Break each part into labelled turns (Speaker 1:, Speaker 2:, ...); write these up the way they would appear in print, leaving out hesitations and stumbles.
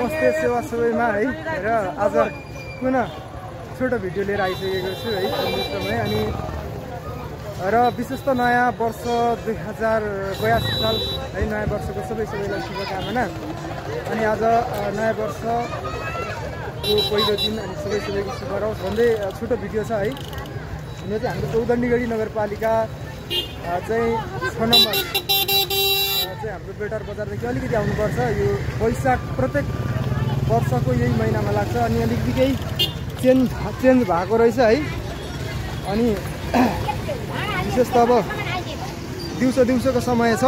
Speaker 1: नमस्ते सेवा सबैमा है र आज पुनः छोटो भिडियो लिएर आइसकेको छु है सन्देशमै अनि र विशेष त नयाँ वर्ष 2082 साल है नयाँ वर्षको सबैलाई शुभकामना अनि आज नयाँ वर्षको पहिलो दिन अनि सबैको शुभ रहोस् भन्दै छोटो भिडियो छ है। यो चाहिँ हाम्रो चौदण्डीगढी नगरपालिका चाहिँ 6 नम्बर चाहिँ हाम्रो बेटार बजारदेखि अलिकति आउनुपर्छ। यो वैशाख प्रत्येक वर्षको यही महिनामा लाग्छ अनि अलिकति केही चेन्ज भएको रहेछ है। अनि विशेष त अब दिउँसोको समय छ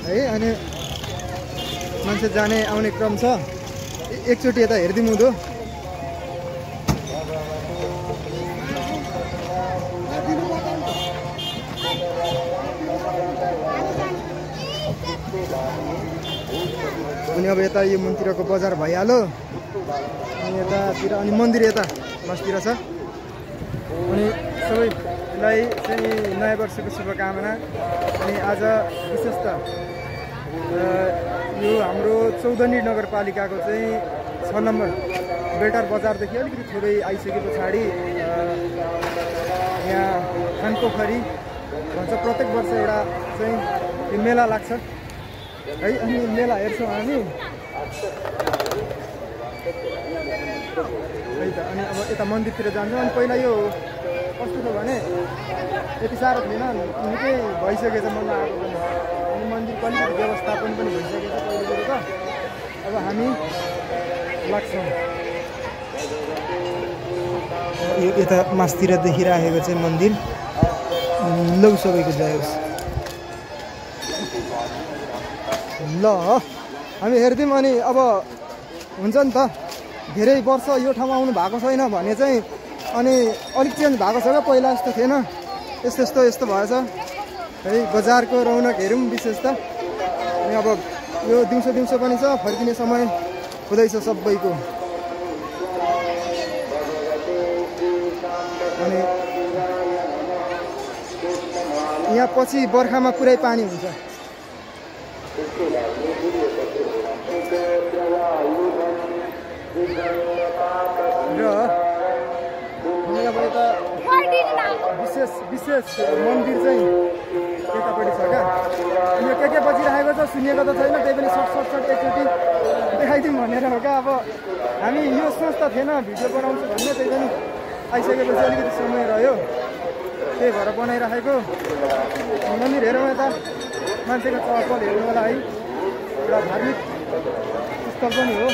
Speaker 1: है अनि मान्छे जाने आउने क्रम छ। एकचोटि यता हेरिदिउँ हुँदो अनि अब यता यो मन्दिरको बजार भइहाल्यो अनि यतातिर अनि मन्दिर यता बसतिर छ अनि सबैलाई चाहिँ नयाँ वर्षको शुभकामना। अनि आज विशेष त यो हाम्रो चौदण्डी नगरपालिकाको चाहिँ 6 नम्बर बेटार बजारदेखि अलिकति थोरै आइसके पछाडि यहाँ खानपोखरी भन्छ प्रत्येक वर्ष एउटा चाहिँ यो मेला लाग्छ है। अनि मेला हेर्छौँ हामी है त। अनि अब यता मन्दिरतिर जान्छौँ। अनि पहिला यो कस्तो छ भने यति साह्रो थिएन निकै भइसकेछ मलाई आएको पनि अनि मन्दिरको अलिकति व्यवस्थापन पनि भइसकेछ पहिले कुरो त। अब हामी लाग्छौँ यता मासतिर देखिराखेको चाहिँ मन्दिर लौ सबैको जय होस्। ल हामी हेर्दिउँ अनि अब हुन्छ नि त धेरै वर्ष यो ठाउँमा आउनु भएको छैन भने चाहिँ अनि अलिक चेन्ज भएको छ क्या पहिला जस्तो थिएन यस्तो भएछ है। बजारको रौनक हेरौँ विशेष त अनि अब यो दिउँसो पनि छ फर्किने समय हुँदैछ सबैको। अनि यहाँ पछि बर्खामा पुरै पानी हुन्छ र अब यता विशेष मन्दिर चाहिँ यतापट्टि छ क्या। अनि यो के बजिरहेको छ सुनिएको त छैन त्यही पनि सर्ट एकचोटि देखाइदिउँ भनेर हो क्या। अब हामी यो सोच त थिएन भिडियो बनाउँछु भन्ने त्यही पनि आइसकेपछि अलिकति समय रह्यो त्यही भएर बनाइराखेको। मन्दिर हेरौँ यता मान्छेको चहल हेर्नु होला है एउटा धार्मिक स्थल पनि हो।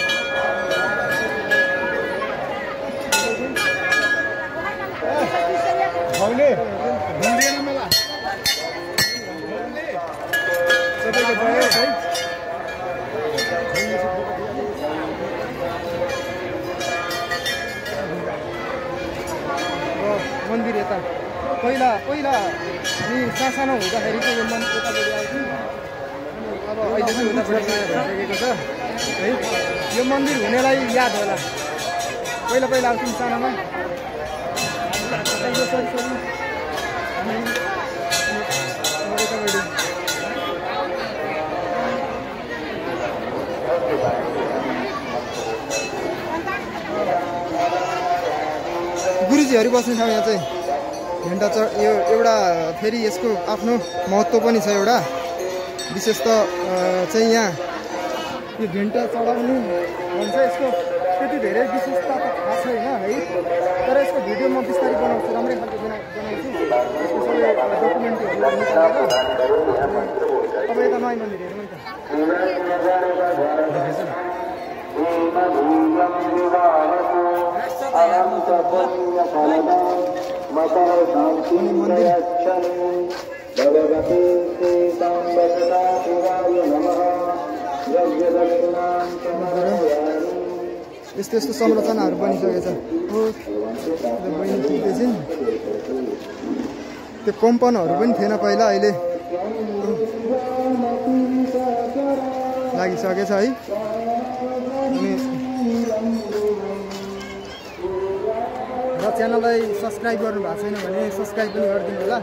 Speaker 1: सबैको जय है। मन्दिर यता पहिला हामी सानो हुँदाखेरि चाहिँ यो मन्दिर यतापट्टि आउँथ्यौँ अब अहिले चाहिँ उतापट्टि भइसकेको छ है। यो मन्दिर हुनेलाई याद होला पहिला आउँथ्यौँ सानोमा गुरुजीहरू बस्ने ठाउँ यहाँ चाहिँ घन्टा यो एउटा फेरि यसको आफ्नो महत्त्व पनि छ एउटा विशेष त चाहिँ यहाँ यो घन्टा चढाउनु भन्छ यसको त्यति धेरै विशेषता त थाहा छैन है। तर यसको भिडियो म बिस्तारै बनाउँछु राम्रै खालको बनाउँछु यसको सबै डकुमेन्टरीहरू निकालेर। अब यता नयाँ मन्दिर हेरौँ नि त यस्तो संरचनाहरू बनिसकेको छ। बहिनी खिच्दैछन् त्यो कम्पनहरू पनि थिएन पहिला अहिले लागिसकेछ है। र च्यानललाई सब्सक्राइब गर्नु भएको छैन भने सब्सक्राइब पनि गरिदिनु होला।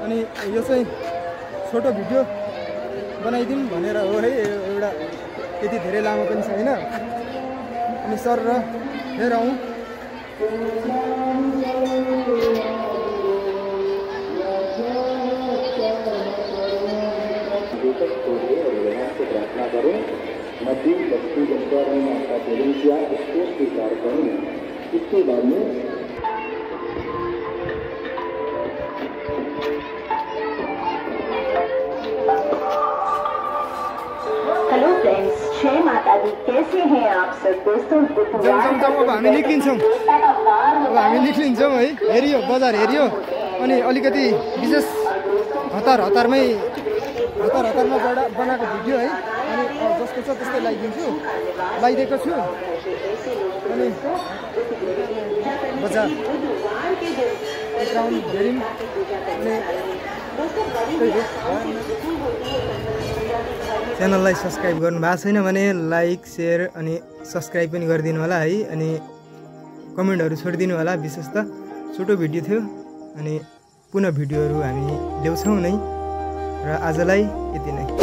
Speaker 1: अनि यो चाहिँ छोटो भिडियो बनाइदिउँ भनेर हो है एउटा त्यति धेरै लामो पनि छैन। अनि सर र हेरौँ
Speaker 2: प्रार्थना करें मध्य लक्ष्मी जनता माता प्रोविंसिया इसको स्वीकार करें। इसके बाद में
Speaker 3: हेलो फ्रेंड्स, जय माता दी। कैसे हैं आप सब दोस्तों?
Speaker 1: अब हामी निक्लिन्छौँ है। हेरियो बजार हेरियो अनि अलिकति विशेष हतारमा बनाएको भिडियो है। अनि जस्तो छ त्यस्तै लगाइदिएको छु। अनि बजार ग्राउन्ड हेरौँ। च्यानललाई सब्सक्राइब गर्नु भएको छैन भने लाइक सेयर अनि सब्सक्राइब पनि गरिदिनु होला है। अनि कमेन्टहरू छोडिदिनु होला। विशेष त छोटो भिडियो थियो अनि पुनः भिडियोहरू हामी ल्याउँछौँ नै। र आजलाई यति नै।